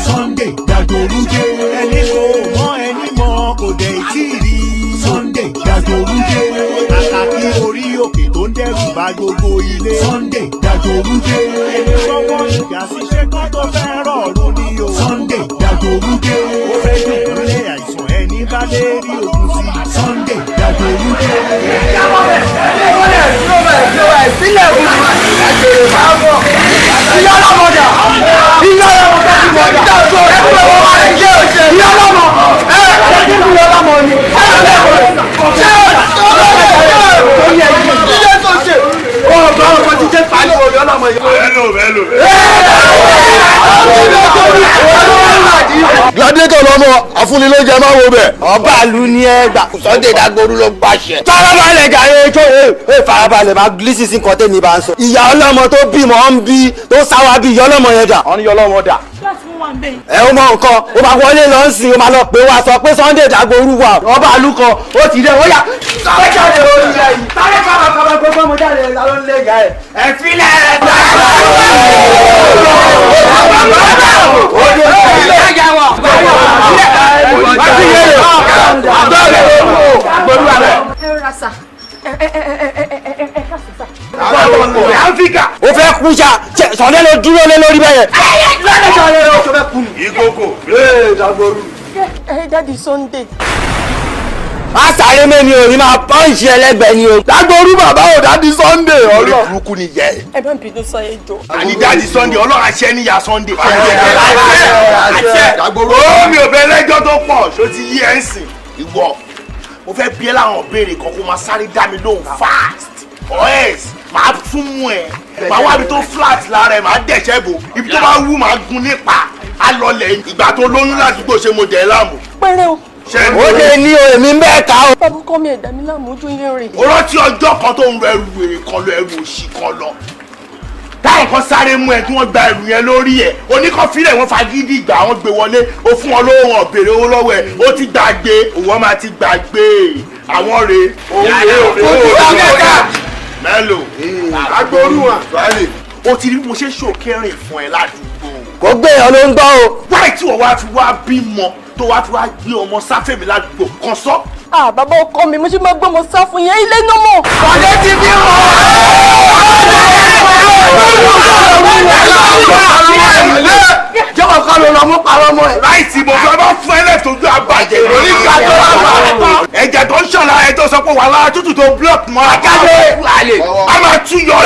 Sunday Dagboru dé. Ẹni kò mọ ẹni mọ kò dẹ̀ tí ì rí. Sunday Dagboru dé. Àkàkí orí òkè tó ń dẹ́rù bà gbogbo ilé. Sunday Dagboru dé. Ẹni gbọ́wọ́ ìjà ṣiṣẹ́ kan tó fẹ́ rọ̀rùn ni o. Sunday Dagboru dé. Ó fẹ́ dùnkúnlẹ̀ àìsàn ẹni bá lé rí ogun sí. Sunday Dagboru dé. Gladiator lọmọ afúnilóúnjẹ máa wo bẹ. Ọba ìlú ni ẹ gbà Sunday Dagboru ló gbàṣẹ. Farabalẹ̀ jàre tó ẹ farabalẹ̀ máa gílísì sí nǹkan tẹ́mi bá ń sọ. Ìyá ọlọ́mọ tó bímọ ń bí tó sáwá bí ìyá ọlọ́mọ yẹn dà. Ọ̀n ìyá ọlọ́mọ dà. Ẹ ó mọ nǹkan ó máa wọlé lọ ń sìn ó máa lọ pé wá sọ pé Sunday Dagboru wà ọba ìlú kan ó ti dé ó yà. Sáré jáde ó yẹ yìí. Sáré kábà kábà gbogbo ọmọ jáde ló ń lé ìyá ẹ. Ẹ filẹ̀ ẹ. O fẹ́ kú sa Sunday ló dúró lé lórí bẹ́ẹ̀. Ìkókò. Ẹ jáde Sunday. Má sáré mẹ́ni o ní máa pọ́ǹsì ẹlẹ́gbẹ̀ẹ́ ni o. Dagboru bàbá ò dádì Sunday ọlọ́. Burúkú ni yẹ. Ẹ má bínú sọ ẹ jọ. Àní dádì Sunday ọlọ́run àṣẹ níyà Sunday. Àṣẹ Dagboru. Ó mi ò bẹ lẹ́jọ́ tó pọ̀ ṣó ti yí ẹ̀ ń sìn. Ìwọ mo fẹ́ bí ẹ láwọn béèrè kan kó máa sáré dá mi lóhùn fast or else màá tún mú ẹ màá wá ibi tó flat lára ẹ màá dẹ̀ṣẹ́ bò ibi tó bá wú màá gun nípa á lọlẹ̀ ìgbà tó lóyún ládùúgbò ṣe mo dẹ̀ ẹ́ láàmú. Pẹ́rẹ́ o. Ó lè ní o èmi ń bẹ́ẹ̀ ká o. Bàbá kọ́ mi ẹ̀dá mi láàmú ojú yín rè. Ó rántí ọjọ́ kan tó ń rọ ẹrù wèrè kan lọ ẹrù òṣì kan lọ táwọn kan sáré mú ẹ tí wọ́n gba ẹrù yẹn lórí ẹ oníkọfílẹ̀ wọ́n fagídí gbà wọ́n gbé wọlé ó fún wọn lówó wọn béèrè owó lọ́wọ́ ẹ ó ti gbàgbé òwò máa ti gbàgbé àwọn rè òun rè òun rè òun rè mẹ́lò Dagboru wọn. Ó ti rí mo ṣe ṣòkèrìn fún ẹ ládùúgbò. Kò gbé ọ ló ń gbọ́ o. Wáyé tí wọ́n wá fi wá bímọ tó wá fi wá gbé ọmọ sáfẹ̀mí ládùúgbò kan sọ. Ah bàbá ọkọ mi mo ṣe máa gbọ́mọ sá fún yẹn ilé náà mọ̀. Kọ̀dé ti bí wọ́n. Jọ́wọ́ kọ́ ló lọ mú parọ́ mọ́ ẹ̀. Láìsí mo fẹ́ bá fún ẹlẹ́ tó gbé àbàjẹ́. Oníkàtọ́ ẹ̀jẹ̀ tó ń ṣọ̀la ẹ̀ tó sọ pé wà lára tútù tó block mọ́. Akáde àlè. A máa tún yọ. A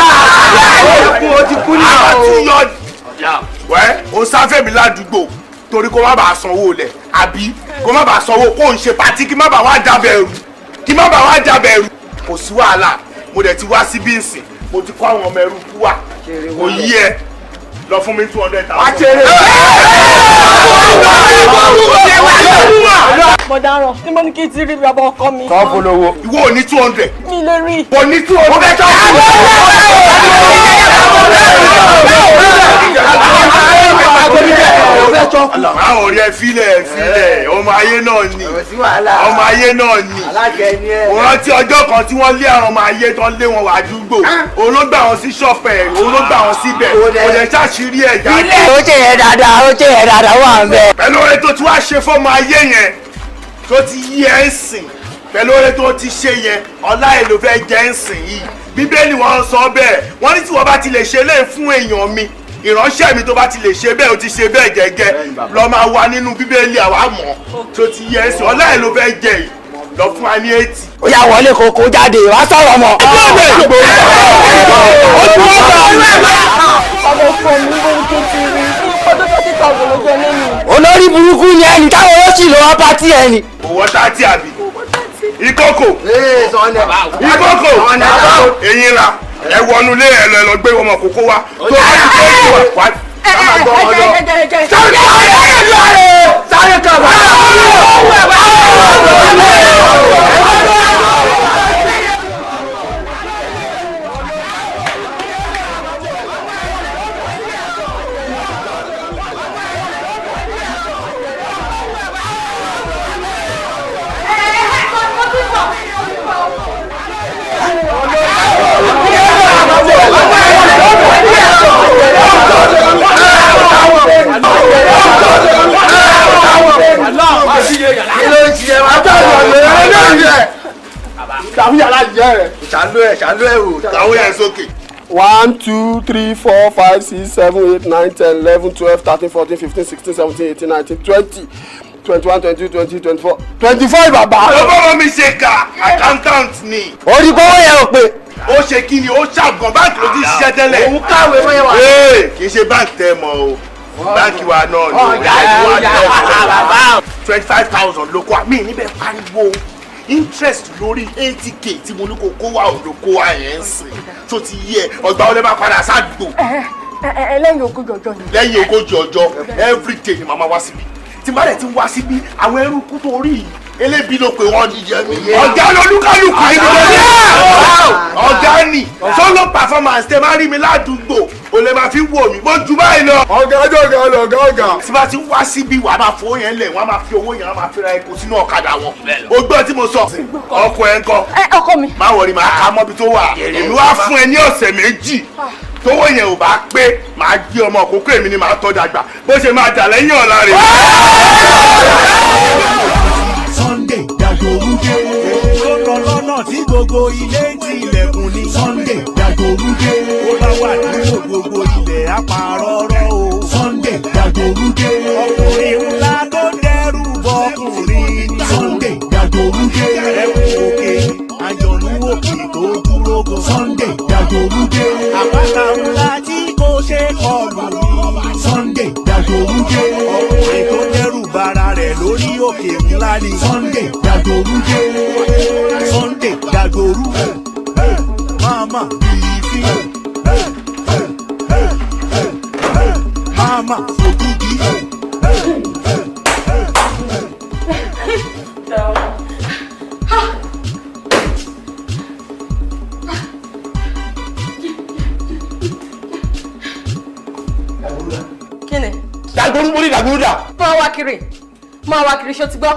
máa tún yọ. Wẹ́ o sáfẹ́ mi ládùúgbò torí kó má bàa sanwó lẹ̀ àbí kó má bàa sanwó kó n ṣe pàtí kí má bàa wá jábẹ̀ ẹrù kí má bàa wá jábẹ̀ ẹrù. Kò sí wàhálà mo dẹ̀ ti wá síbí ìsìn mo ti kó àwọn ọmọ ẹrú kú wà kò yí ẹ lọ fún mi 200,000. Mo dáràn tí mo ní kí n ti rí bàbá ọkọ mi. Tọ́ polówó. Ìwọ ò ní 200. Mi lè rí. Kò ní 200. Mo fẹ́ tọ́ Àwọn ọ̀rẹ́ filẹ̀ filẹ̀ ọmọ ayé náà ni ọmọ ayé náà ni mo rántí ọjọ́ kan tí wọ́n lé àwọn ọmọ ayé tó ń lé wọn wá àdúgbò òun ló gbà wọn sí ṣọ́ọ̀pù ẹ̀ òun ló gbà wọn síbẹ̀ kò lè ṣàṣírí ẹ̀ jáde. Ó ṣe yẹn dáadáa ó ṣe yẹn dáadáa wà ń bẹ. Pẹ̀lú oore tó ti wá ṣe fọ́mọ ayé yẹn tó ti yí ẹ̀ ń sìn pẹ̀lú oore tó ti ṣe yẹn ọlá ẹ̀ ló fẹ́ jẹ́ ń sìn yìí Bíbélì wọn sọ bẹ́ẹ̀ wọ́n ní tí wọ́n bá ti lè ṣe léè fún èèyàn mi ìránṣẹ́ mi tó bá ti lè ṣe bẹ́ẹ̀ ó ti ṣe bẹ́ẹ̀ gẹ́gẹ́ lọ máa wà nínú Bíbélì àwa mọ̀ tó ti yẹ ẹsẹ̀ ọlá ẹ̀ ló fẹ́ jẹ yìí lọ fún wa ní 80. Ó yá wọlé kókó jáde wá sọ̀rọ̀ mọ́. Bàbá ọkọ mi mo ní kí n ti rí ọdún 30,000 ló jẹ lẹ́nu. Olórí burúkú ni ẹni táwọn ó sì lọ wá pátí ẹni. Òwò tátí àbí ìkókò ìkókò eyín la ẹ wọnú lé ẹ lọ ẹ lọ gbé ọmọ kókó wa tó bá ti tó ìwà wá. Sáré kan wá. Go! Ṣàlú ẹ̀ ṣàlú ẹ̀ wò. Kàwé yẹn sókè. 1 2 3 4 5 6 7 8 9 10 11 12 13 14 15 16 17 18 19 20 21 22 23 24 25 bàbá. Ó bá mi ṣe kà accountant ni. Orí kọ́wọ́ yẹn ò pé. Ó ṣe kí ni ó ṣàgàn báńkì ló ti ṣiṣẹ́ tẹ́lẹ̀. Òun káwé wọ́n yẹn wà. Ee kì í ṣe báńkì tẹ́ mọ̀ o. Báńkì wa náà ni o. 25,000 ló kó àmì níbẹ̀ pariwo interest lórí 80k tí mo ní kó kó wá òun ló kó wá yẹn ń sìn tó ti yẹ ọgbà ọlẹ́ máa padà sádùgbò. Lẹ́yìn ogójì ọjọ́ ni. Lẹ́yìn ogójì ọjọ́ everyday ni màmá wá síbi tí bá dẹ̀ ti wá síbí àwọn ẹrú kú tó rí yìí elébi ló pé wọ́n jíjẹ mi. Ọ̀gá lolúkálùkù yìí ló dé. Ọ̀gá ni solo performance tẹ máa rí mi ládùúgbò ò lè máa fi wò mí mo jù báyìí lọ. Ọ̀gá ọ̀gá ọ̀gá ọ̀gá. Tí bá ti wá síbí wàá máa fowó yẹn lẹ̀ wọ́n á máa fi owó yẹn wọ́n á máa fi ra epo sínú ọ̀kadà wọn. O gbọ́ tí mo sọ ọkọ ẹ̀ ń kọ́. Ọkọ mi. Má wọrí màá ka mọ́bi tó wà. Èmi wá fún ẹ ní ọ̀sẹ̀ méjì tówó yẹn ò bá pé màá gbé ọmọ òkókó èmi ni màá tọ́ dàgbà bó ṣe máa dà lẹ́yìn ọ̀la rẹ̀. Sunday Dagboru dé. Ó lọ lọ́nà tí gbogbo ilé ń tilẹ̀kùn ni. Sunday Dagboru dé. Ó bá wà nínú gbogbo ilẹ̀ apàrọ̀rọ̀ o. Sunday Dagboru dé. Ọkùnrin ńlá tó dẹ́rù bọkùnrin ni. Sunday Dagboru dé. Ẹ̀wù òkè àjọ̀nú òkè tó dúró gan. Sunday Dagboru dé. Àpáta ńlá tí kò ṣe kọlù ni. Sunday Dagboru dé. Ọkùnrin tó dẹ́rù bara rẹ̀ lórí òkè ńlá ni. Sunday Dagboru dé. Sunday Dagboru. Mama bìí Mama fòkìkí. Kíni? Dagboru mo ní Dagboru dà. Máa wá kiri. Máa wá kiri ṣó ti gbọ́.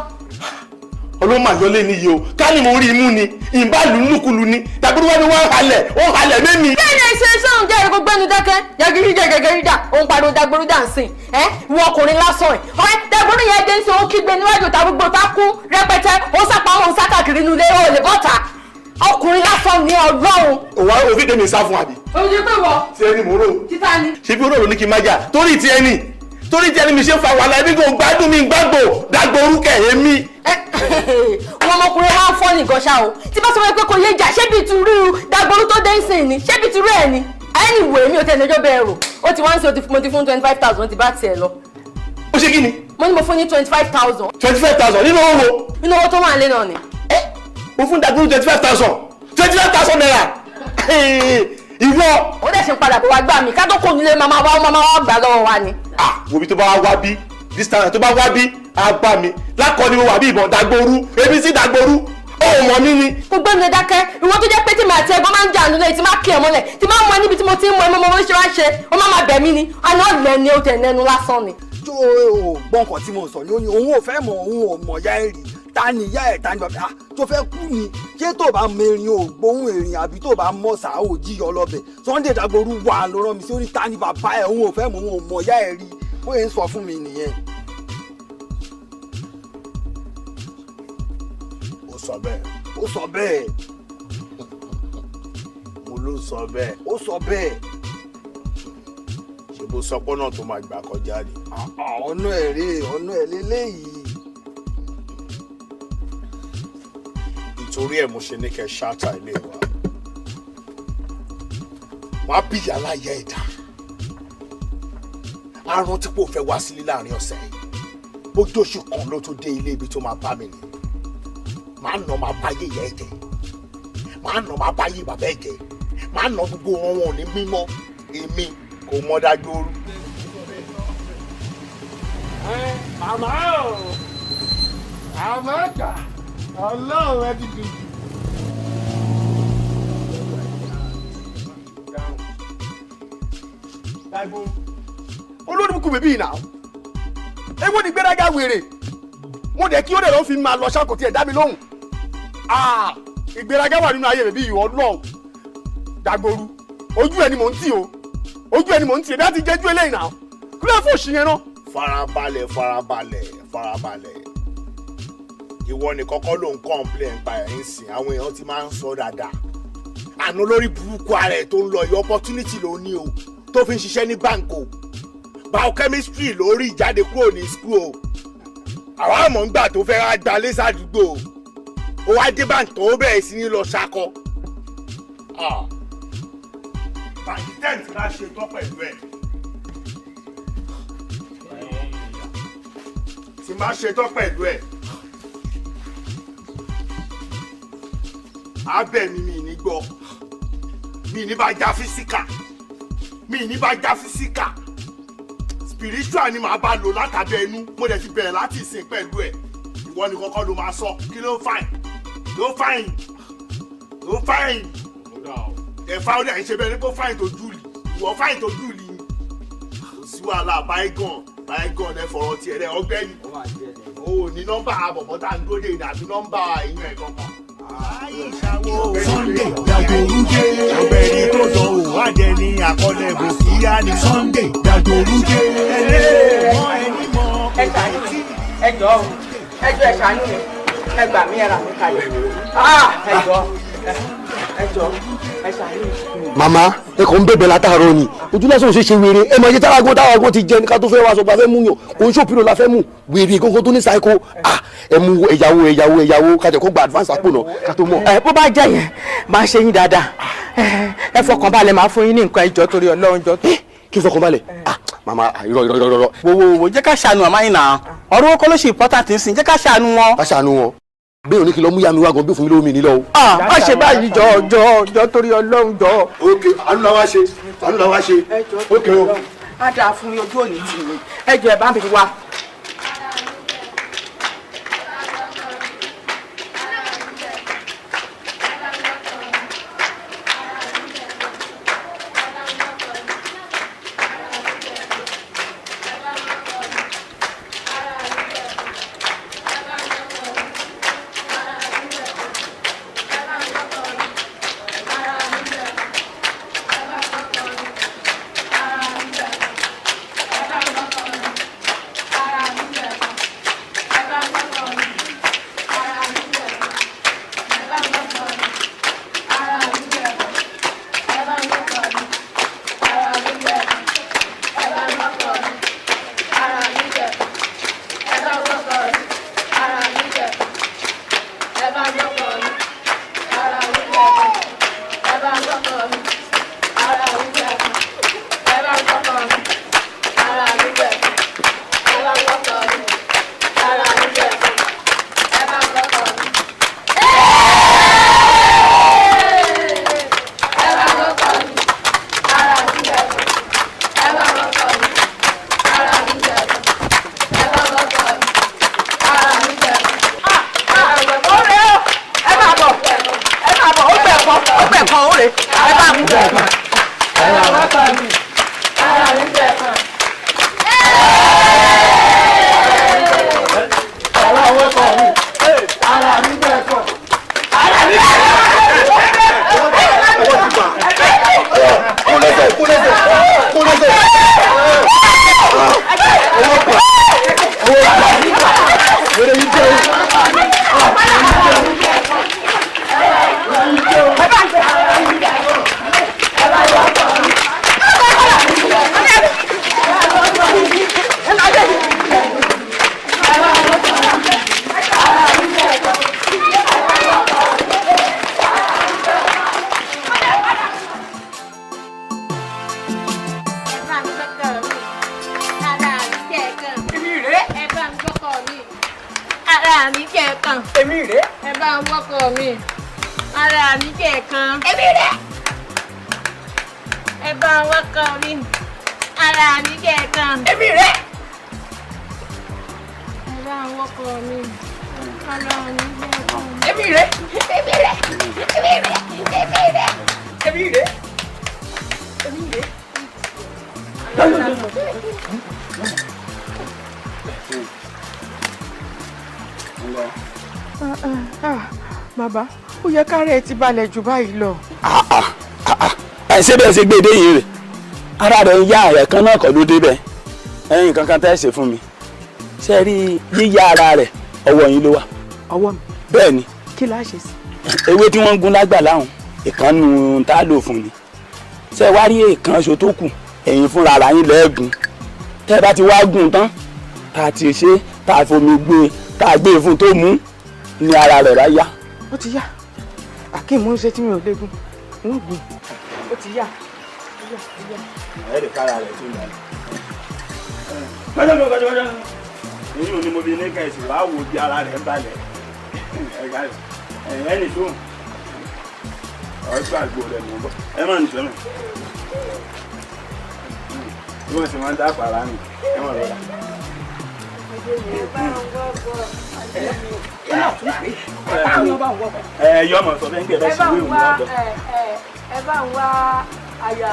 Ọlọ́run máa yọlé ní iye o. Ká ní mo rí imú ni, ìbálù nùkulù ni. Dagboru wá ní wọ́n halẹ̀, ó halẹ̀ mẹ́mi. Bẹ́ẹ̀ni ṣe sóhun jẹ́ ẹ̀rọ gbẹ́nu dákẹ́. Yagiri jẹgẹgẹrí dà, òun pariwo Dagboru dà ń sìn. Ẹ́ ìwọ ọkùnrin lásán ẹ̀. Ọ̀rẹ́ Dagboru yẹn dé ń sọ ó kígbe níwájú ìta gbogbo tá kú rẹpẹtẹ. Ó sàpamọ́ òun sákàkiri inú ilé ó lè bọ́ta. Ọkùnrin lásán ni Ọlọ́run. Òwò òfin tèmi sá fún àbí. Ojú pé wọ. Tí ẹni mò ń rò. Títa ni. Ṣé bí olóòrò ní kí n má jà? Torí ti ẹni. Torí ti ẹni mi ṣe ń fa wàhálà ẹbí kò gbádùn mi gbàgbọ́ Dagboru kẹ̀ èmi. Wọn ọmọkùnrin máa ń fọ́ nìkan ṣá o. Tí bá sọ fún mi pé kò yé jà, ṣé bíi turú Dagboru tó dé ìsìn ni? Ṣé bíi turú ẹ̀ ni? Anyway, mi ò tẹ̀lé ẹjọ́ bẹ́ẹ̀ rò. Ó ti wá ń ṣe mo ti fún 25,000 ti bá tiẹ̀ lọ. Ó ṣe kí ni? Mo ní mo fún ní 25,000. 25,000 nínú owó. Nínú owó tó wà nílé náà ni. Mo fún Dagboru 25,000. 25,000 naira. Ìwọ. Ó dẹ̀ ṣe ń padà bọ̀ wá gbà mí. Ká tó kò nílé màmá wa màmá wa gbà lọ́wọ́ wa ni. Ah, wo bí tó bá wá bí this time tó bá wá bí á bá mi. Lákọ̀ọ́ni mo wà bí ìbọn Dagboru, èmi sí Dagboru, ó mọ̀ mí ni. Kò gbé mi dákẹ́, ìwọ tó jẹ́ pé tí màá ti ẹ̀gbọ́n máa ń jà nílé tí máa kí ẹ mọ́lẹ̀, tí máa mọ níbi tí mo ti ń mọ ẹ mọ́ mo ṣe wá ṣe, ó máa máa bẹ̀ mí ni, àná ọ̀lẹ́ ni ó tẹ̀ nẹnu lásán ni. Tó o gbọ́ nǹkan tí mo sọ ni ó ní òun ò fẹ́ mọ̀ òun ò mọ̀ ya ẹ̀ rí ta ni ìyá ẹ̀ ta ni bàbá tó fẹ́ kú ni ṣé tó bá mẹrin ò gbóhùn èrìn àbí tó bá mọ̀ sá ò jíyọ lọ́bẹ̀ Sunday Dagboru wà ló rán mi sí ó ní ta ni bàbá ẹ̀ òun ò fẹ́ mọ̀ òun ò mọ̀ ya ẹ̀ rí bóyá ń sọ fún mi nìyẹn. Ó sọ bẹ́ẹ̀. Ó sọ bẹ́ẹ̀. Mo ló sọ bẹ́ẹ̀. Ó sọ bẹ́ẹ̀. Ṣé bó sọ pọ́nà tó máa gbà kọjá ni? Ọ̀nà ẹ̀ rèé ọ̀nà ẹ̀ lélẹ́yìí. Ìtorí ẹ̀ mo ṣe ní kẹ́ ṣáàtà ilé wa. Wọ́n á bí yàrá ìyá ẹ̀dá. Á rántí pé ó fẹ́ wá sílé láàrin ọ̀sẹ̀ yìí. Bójú oṣù kan ló tó dé ilé ibi tó máa bá mi ni. Màá nà máa bá yé ìyá ẹ̀jẹ̀. Màá nà máa bá yé bàbá ẹ̀jẹ̀. Màá nà gbogbo wọn wọn ò ní mímọ́. Èmi kò mọ Dagboru. Màmá o, àmọ́ kà. Ọlọ́run ẹ ti dùn jù. Olórí kù bèbí náà. Ewo ni gbéraga wèrè. Mo dẹ̀ kí ó dẹ̀ lọ́ fi máa lọ ṣáko tí ẹ̀ dá mi lóhùn. Ìgbéraga wà nínú ayé bèbí yìí Ọlọ́run. Dagboru, ojú ẹ ni mò ń tì o. Ojú ẹ ni mò ń tì. Èmi á ti jẹ́jú eléyìí náà. Kí ló fò ṣì yẹn náà? Farabalẹ̀ farabalẹ̀ farabalẹ̀. Ìwọ ni kọ́kọ́ ló ń complain pa ẹ̀ ń sìn àwọn èèyàn ti máa ń sọ dáadáa Àná lórí burúkú ara ẹ̀ tó ń lọ yìí, opportunity ló ní o tó fi ń ṣiṣẹ́ ní báǹkì o. Biochemistry lórí ìjáde kúrò ní school o. Àwa àmọ́ ń gbà tó fẹ́ wá gba lẹ́sà àdúgbò o. Ó wá dé báǹkì tó bẹ̀rẹ̀ sí ní lọ ṣakọ. Bàtí tẹ́ǹtì bá ṣe tán pẹ̀lú ẹ̀. Tí má ṣe tán pẹ̀lú ẹ̀. Abẹ́ mi mi ní gbọ́. Mi ní bá já físíkà. Mi ní bá já físíkà. Spiritual ni màá bá lò látàbẹ̀ ẹnu. Mo dẹ̀ ti bẹ̀rẹ̀ láti ìsìn pẹ̀lú ẹ̀. Ìwọ ni kọ́kọ́ ló máa sọ. Kí ló fàìn? Ló fàìn. Ló fàìn. Ẹ̀fà ó dẹ̀ ń ṣe bẹ́ẹ̀ ni kó fàìn tó júlì. Ìwọ fàìn tó júlì. Kò sí wàhálà bygone bygone ẹ fọ̀rọ̀ tiẹ̀ rẹ ọgbẹ́ni. O ò ní nọ́mbà àbọ̀bọ̀ tá à ń dúró dé ní àbí nọ́mbà ìyẹn ẹ̀ kankan. Sunday Dagboru dé. Ọ̀gbẹ́ni tó sọ òun àjẹ ní àkọlẹ̀ bò kíá ni Sunday Dagboru dé. Ẹ ṣàánú mi, ẹ jọ̀ọ́ o, ẹ jọ̀ọ́ ẹ ṣàánú mi, ẹ gbà mí, ẹ rà mí kalẹ̀. Ẹ jọ̀ọ́, ẹ jọ̀ọ́, ẹ ṣàánú mi. Màmá ẹ kàn ń bẹ̀bẹ̀ látàárọ̀ ni ojú lásán ò ṣe ṣe wèrè ẹ mọ iye táwọn táwọn ti jẹ ní ká tó fẹ́ wá sọ pé a fẹ́ mú yàn kò ń ṣòpinnu la fẹ́ mú wèrè kókó tó ní ṣáíkó ẹ mú ẹ̀yàwó ẹ̀yàwó ẹ̀yàwó kájọ kó gba advance àpò náà ká tó mọ̀. Ẹ bó bá jẹ́ yẹn máa ṣe yín dáadáa, ẹ fọkàn balẹ̀, máa fún yín ní nǹkan ẹjọ́ torí Ọlọ́run jọ. Kí n fọkàn balẹ̀? Màmá irọ́ irọ́ irọ́ irọ́. Wo wo wo, jẹ́ ká ṣàánú àmá yín náà, ọ̀rọ̀ owó kọ́ ló ṣe important sí, jẹ́ ká ṣàánú wọn. Ká ṣàánú wọn bí òní kí lọ mú yá mi wá gan bí òfin mi lówó mi nílọ o. Má ṣe báyìí jọ jọ jọ torí Ọlọ́run jọ. Ok, àánú la wá ṣe, àánú la wá ṣe. Ok o. Á dáa fún ojú òní tì mí, ẹ jọ̀ọ́ ẹ bá mi wá. Bàbá, ó yẹ kárẹ̀ ti balẹ̀ jù báyìí lọ. Ẹ ṣé bẹ́ẹ̀ ṣe gbé dé yìí rẹ̀, ara rẹ̀ ń yá ààrẹ kan náà kọ́ ló débẹ̀. Ẹ̀yin kankan tẹ́ ẹ ṣe fún mi, ṣe rí yíyá ara rẹ̀ ọwọ́ yín ló wà. Ọwọ́ mi? Bẹ́ẹ̀ ni. Kí la ṣe sí? Ewé tí wọ́n ń gún lágbà láhùn, Ìkànnù tá a lò fún ni. Ṣé wá rí èèkàn aṣọ tó kù ẹ̀yin fúnra ara yín lẹ́ẹ̀gùn. Tẹ́ ẹ bá ti wá gùn tán tá a ti ṣe tá a fomi gbé tá a gbé fún tó mú ní ara rẹ̀ rá yá. Ó ti yá. Akeem ń ṣe tí mi ò léegun. N ó gùn. Ó ti yá. Ẹ lè kára rẹ̀ tó yá. Kọjọ́. Èyí ò ní mo fi ní kẹ̀sì wá wo bí ara rẹ̀ ń balẹ̀. Ẹ̀yẹ́ nìṣó. Ọ̀ṣọ́ àgbo rẹ̀ mọ̀ bọ́. Ẹ má nìṣó náà. Bí wọ́n ṣe máa ń dá àpàrà nù, ẹ má rọra. Ẹ yọ ọmọ sọ fẹ́ ń gbẹ bẹ́ẹ̀ sí ìwé òun lọ́dọ̀. Ẹ bá ń wá àyà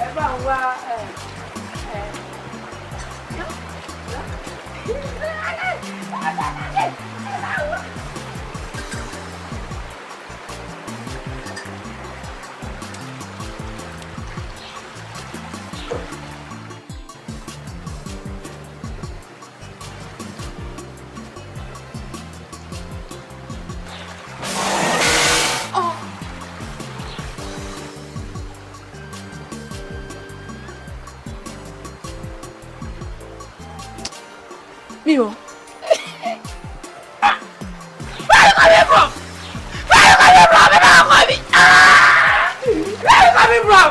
ẹ bá ń wá ẹ. Mi ò. Where you coming from? Where you coming from? Ẹ bá ọkọ mi. Where you coming from?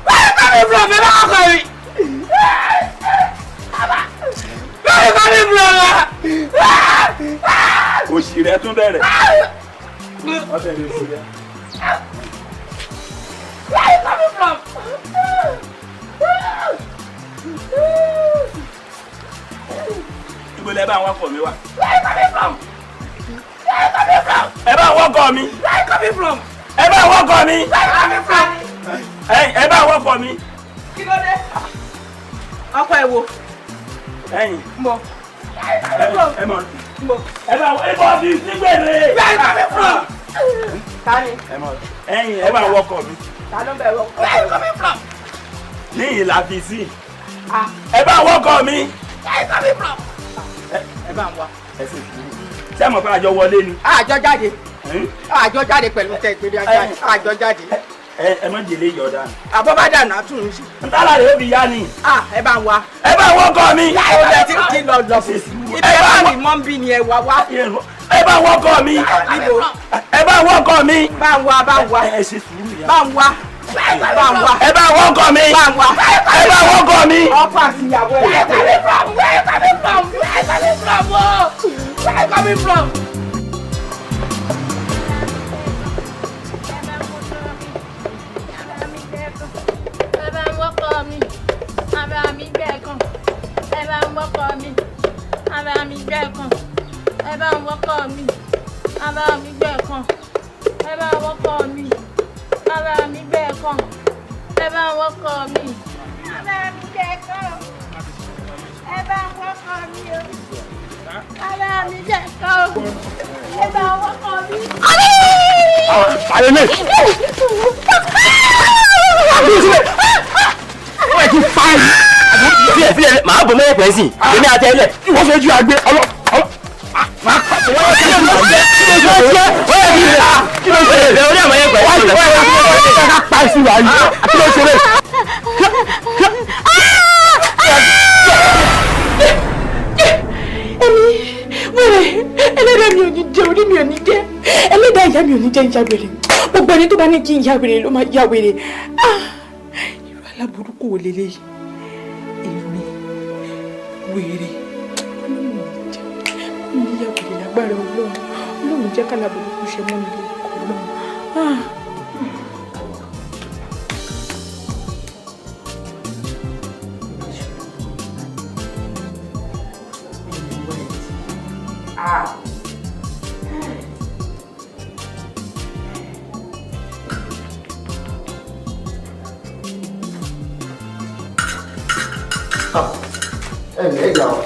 Where you coming from? Ẹ bá ọkọ mi. Where you coming from? Òṣì rẹ̀ tún bẹ̀rẹ̀. Ọbẹ̀ rẹ̀ òṣì rẹ̀. Where you coming from? Ibo lẹ bá àwọn ọkọ mi wá. Where you coming from? Where you coming from? Ẹ bá àwọn ọkọ mi. Where you coming from? Ẹ bá àwọn ọkọ mi. Where you coming from? Ẹ bá àwọn ọkọ mi. Kí ló dé? Ọkọ ẹ wo. Ẹ̀yin. Mo. Ẹ mọ̀. Ẹ bá ẹ bọ́ bí sígbèrè. Where you coming from? Ta ni? Ẹ mọ̀. Ẹ̀yin ẹ bá àwọn ọkọ mi. Ta ló ń bẹ̀ wọ? Where you coming from? Ní ìlà fi sí. Ẹ bá àwọn ọkọ mi. Where you coming from? Ẹ bá ń wá. Ẹ ṣe sùúrù. Ṣé ẹ mọ̀ pé àjọ wọlé ni? Àjọ jáde. Àjọ jáde pẹ̀lú tẹ ìpèrè àjọ jáde. Ẹ má jèlé yọ̀ dànù. Àbọ̀ bá dànù àtúnṣe sí. Ntàlá rẹ̀ ó fi yá ni. Ẹ bá ń wá. Ẹ bá wọ́n kọ́ mi. Ó lẹ ti ti lọ lọ. Ibi ẹ bá rìn mọ́ ń bí ni ẹ wá wá. Ẹ bá wọ́n kọ́ mi. Ẹ bá wọ́n kọ́ mi. Bá ń wá bá ń wá. Ẹ ṣe sùúrù yá. Bá ń wá. Bá ń wá. Ẹ bá wọ́n kọ́ mi. Bá ń wá. Ẹ bá wọ́n kọ́ mi. Ọkọ àti ìyàwó ẹ. Where you coming from? Where you coming from? Where you coming from? Where you coming from? Ẹ bá ń wọ́kọ̀ mi, ara mi gbẹ́ kan. Ẹ bá ń wọ́kọ̀ mi, ara mi gbẹ́ kan. Ẹ bá ń wọ́kọ̀ mi, ara mi gbẹ́ kan. Ẹ bá ń wọ́kọ̀ mi, ara mi gbẹ́ kan. Ẹ bá ń wọ́kọ̀ mi, ara mi gbẹ́ kan. Ẹ bá ń wọ́kọ̀ mi o, ara mi gbẹ́ kan. Ẹ bá ń wọ́kọ̀ mi. Àlẹ́ mi. Wọ́n ti fa yìí. Filẹ̀ filẹ̀ màá bọ̀ mọ́yẹ̀ pẹ́ sí. Èmi àti ẹlẹ̀. Wọ́n fẹ́ ju àgbẹ̀ ọlọ́. Kí ló ṣe? Orí àmọ́ yẹn pẹ̀. Wọ́n pa sí wa yìí. Kí ló ṣe bẹ́ẹ̀? Èmi wẹ̀rẹ̀ ẹlẹ́dàá mi ò ní jẹ́ orí mi ò ní jẹ́ ẹlẹ́dàá ìyá mi ò ní jẹ́ ìyá wèrè. Gbogbo ẹni tó bá ní kí n yá wèrè ló máa yá wèrè. Irú aláburúkú wo leléyìí? Èmi wèrè. Ọlọ́run jẹ́ kó ní yá wèrè lágbára Ọlọ́run. Ọlọ́run jẹ́ káláburúkú ṣe mọ́ mi lórúkọ Ọlọ́run. Ẹ ǹlẹ́ ìyá o.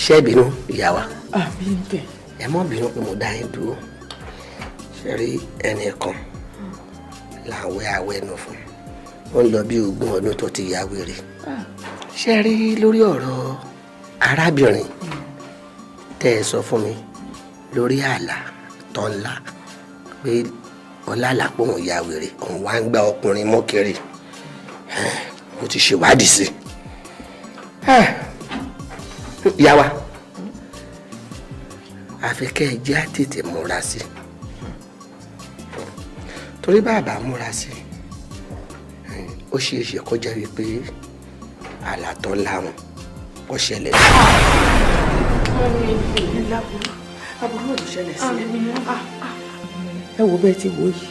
Ṣé ẹ bínú ìyá wa? Àbí ń tẹ̀. Ẹ má bínú pé mo dá yín dúró. Ṣe rí ẹnìkan làwẹ̀ àwẹ̀nù fún ó ń lọ bí 20 ọdún tó ti ya wèrè. Ṣe rí lórí ọ̀rọ̀ arábìnrin tẹ́ ẹ sọ fún mi lórí àlá tó ńlá pé ọlálàpọ̀ òun ya wèrè òun wá ń gba ọkùnrin mọ́ kiri, mo ti ṣèwádìí sí i. Ìyá wa, àfi kẹ́ ẹ jẹ́ àtètè múra sí i, torí bàbá múra sí i ó ṣeé ṣe kó jẹ́ wípé àlá tó láwọn kó ṣẹlẹ̀ sí i. Aburú ò lè ṣẹlẹ̀ sí ẹ. Ẹ wo bẹ́ẹ̀ tí wò yìí,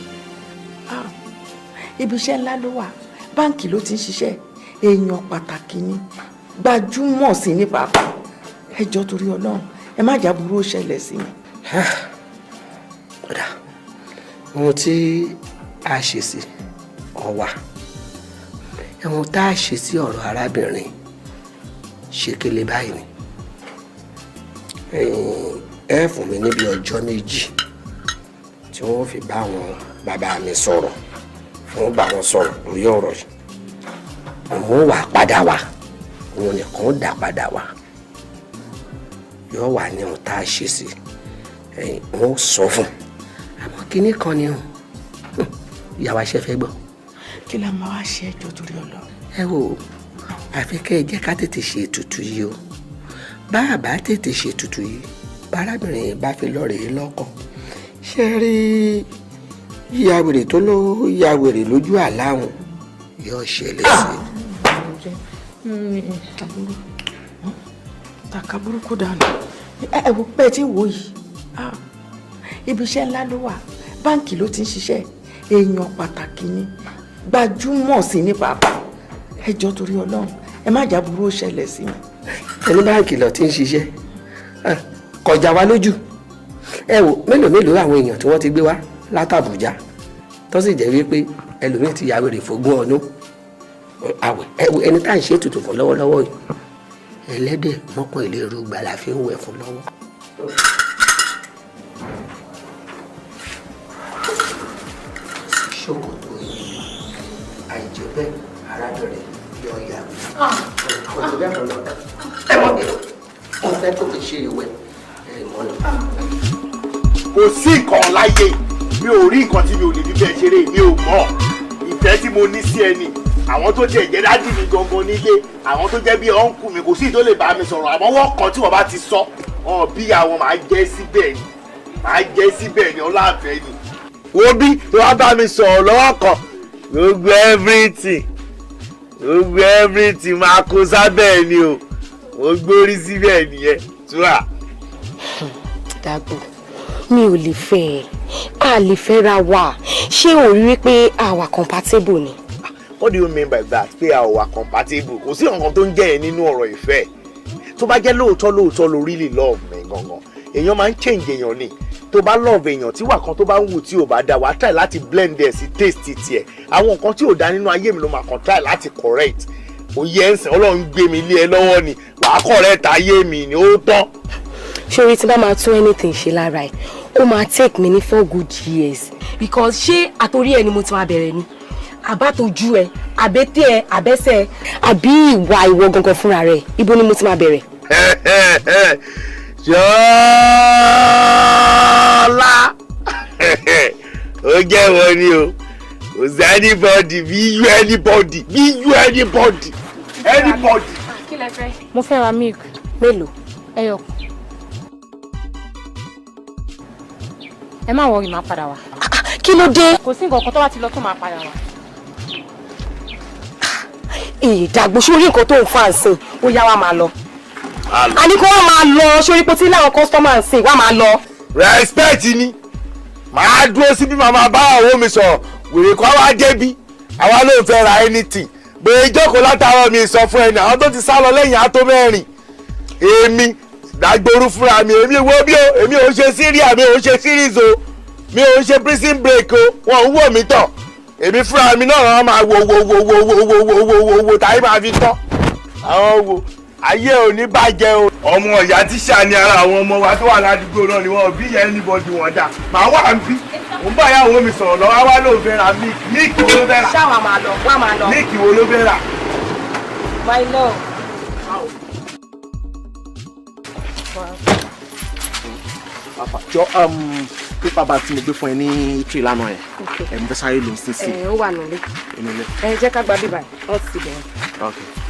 ibi iṣẹ́ ńlá ló wà, báǹkì ló ti ń ṣiṣẹ́, èèyàn pàtàkì ni, gbajúmọ̀ sí ní pàápàá. Ẹ jọ̀ọ́ torí Ọlọ́run, ẹ má jẹ́ aburú ó ṣẹlẹ̀ sí mi. Kódà ohun tí a ṣe sí ọwà, ohun tá a ṣe sí ọ̀rọ̀ arábìnrin ṣe kele báyìí ni. Ẹ fún mi níbi ọjọ́ 2 tí wọ́n fi bá àwọn bàbá mi sọ̀rọ̀, wọ́n bá wọn sọ̀rọ̀ lórí ọ̀rọ̀ yìí. Òun wà padà wá, òun nìkan dà padà wá, yóò wà ní ohun tá a ṣe sí, wọ́n sọ fún. Àmọ́ kinní kan ni o, ìyàwó aṣẹ́ fẹ́ gbọ́. Kí la máa wá ṣe ẹjọ́ torí Ọlọ́run? Ẹ wo, àfi kẹ́ ẹ jẹ́ ká tètè ṣe ètùtù yìí o. Bá a bá tètè ṣe ètùtù yìí, bárábìnrin yìí bá fi lọ́ọ̀rẹ́ lọ́kọ, ṣe rí yíya wèrè tó ló ya wèrè lójú àlá òun yóò ṣẹlẹ̀ sí i. Tàkà burúkú dànù. Ẹ wo bẹ́ẹ̀ tí wò yìí, ibi iṣẹ́ ńlá ló wà, báǹkì ló ti ń ṣiṣẹ́, èèyàn pàtàkì ni, gbajúmọ̀ sí ní pàápàá. Ẹ jọ̀ọ́ torí Ọlọ́run, ẹ má jẹ́ aburú ó ṣẹlẹ̀ sí mi. Ẹni báǹkì lọ ti ń ṣiṣẹ́ kọjá wa lójú. Ẹ wò mélòó mélòó àwọn èèyàn tí wọ́n ti gbé wá látàbújá tó sì jẹ́ wípé ẹlòmíín ti ya wèrè fógún ọdún. Àwẹ̀ ẹni tá à ń ṣe ètùtù fún lọ́wọ́lọ́wọ́ yìí, ẹlẹ́dẹ̀ mọ́kànlélógún gbà la fi ń wẹ̀ fún lọ́wọ́. Ṣòkòtò yìí àìjẹ́ bẹ́ẹ̀ arábìnrin yọ ya ẹ mọ̀ bí wọ́n fẹ́ tó fi ṣe ìwẹ̀ ẹ mọ̀ lọ. Kò sí nǹkan láyé, mi ò rí nǹkan tí mi ò lè fi bẹ́ẹ̀ ṣeré, mi ò mọ̀ ìfẹ́ tí mo ní sí ẹni. Àwọn tó jẹ́ ìjẹ́ dájú mi gangan nílé, àwọn tó jẹ́ bí ọ̀nkù mi, kò sí tó lè bá mi sọ̀rọ̀. Àmọ́ wọ́n kan tí wọ́n bá ti sọ ọ̀n bí àwọn máa jẹ́ síbẹ̀ ni, máa jẹ́ síbẹ̀ ni, ọláàfẹ́ ni. Wo bí tó wá bá mi sọ̀rọ̀ lọ́wọ́ kan, gbogbo everything, gbogbo everything máa kó sábẹ́ ni o, mo gbórí síbẹ̀ nìyẹn, túwà. Dàgbò, mi ò lè fẹ́ ẹ, a lè fẹ́ra wa, ṣé o rí wípé a wà compatible ni? What do you mean by that? Pé a wà compatible? Kò sí nǹkan tó ń jẹ́ yẹn nínú ọ̀rọ̀ ìfẹ́. Tó bá jẹ́ lóòótọ́ lóòótọ́ ló really love mi gangan, èèyàn máa ń change èèyàn ni. Tó bá love èèyàn, tí wà kan tó bá ń wù tí ò bá da, wàá try láti blend ẹ̀ sí taste tiẹ̀. Àwọn nǹkan tí ò da nínú ayé mi ló máa kàn try láti correct. Òye ẹ̀sìn Ọlọ́run gbé mi lé ẹ lọ́wọ́ ni, wàá correct ayé mi ni ó tán. Ṣorí tí bá máa tún anything ṣe lára ẹ̀, ó máa take me ní 4 good years. Because ṣé àtòrí ẹ ni mo ti máa bẹ̀rẹ̀ ni? Àbátojú ẹ, àbẹ́tẹ̀ ẹ, àbẹ́sẹ̀ ẹ, àbí ìwà ìwọ gangan fúnra rẹ, ibo ni mo ti máa bẹ̀rẹ̀? Ṣọlá, ó jẹ́ wọ́n ni o, kò sí anybody bí you anybody bí you anybody anybody. Kí lẹ fẹ́? Mo fẹ́ ra milk. Mélòó? Ẹyọ. Ẹ má wọrí, máa padà wá. Kí ló dé? Kò sí nǹkan kan tó bá ti lọ tó máa padà wá. Ìdàgbò sórí nǹkan tó ń fa ǹsìn, ó yá wa máa lọ. A ní kó wá máa lọ sórí pé tí láwọn kọ́sítọ́mà ǹsìn wá máa lọ. Respect ni, màá dúró síbí màá máa bá àwọn mi sọ̀rọ̀, wèrè kan wá débi, àwa ló ń fẹ́ ra anything. Bèrè ìjókòó látàárọ̀ mi sọ fún ẹni, àwọn tó ti sá lọ lẹ́yìn àtó mẹ́rin. Èmi Dàgbòrú fúnra mi, èmi wo bí o, èmi ò ń ṣe Syria, mi ò ń ṣe series o, mi ò ń ṣe prison break o, wọn ò ń wò mí tán. Èmi fúnra mi náà wọ́n máa wo wo wo wo wo wo wo wo wo wo táyé máa fi tán. Àwọn wo. Ayé ò ní bàjẹ́ o. Ọmọ ìyá tíṣà ni ara àwọn ọmọ wa tó wà ládùúgbò náà ni wọn bí yẹn anybody wọn dà. Màá wà ń bí. Mo ń bá ìyàwó mi sọ̀rọ̀ lọ́wọ́ wá ló fẹ́ ra mílìkì. Mílìkì wo ló fẹ́ rà? Ṣáwa máa lọ, wá máa lọ. Mílìkì wo ló fẹ́ rà? My love. Jọ paper bag tí mo gbé fún ẹ ní tree lánàá yẹn. Ẹ mo fẹ́ sáré lò sí sí. Ẹ ó wà nílé. Inú ilé. Ẹ jẹ́ ká gba bíbá ẹ̀, ọ́ ti bẹ̀rẹ̀. Okay.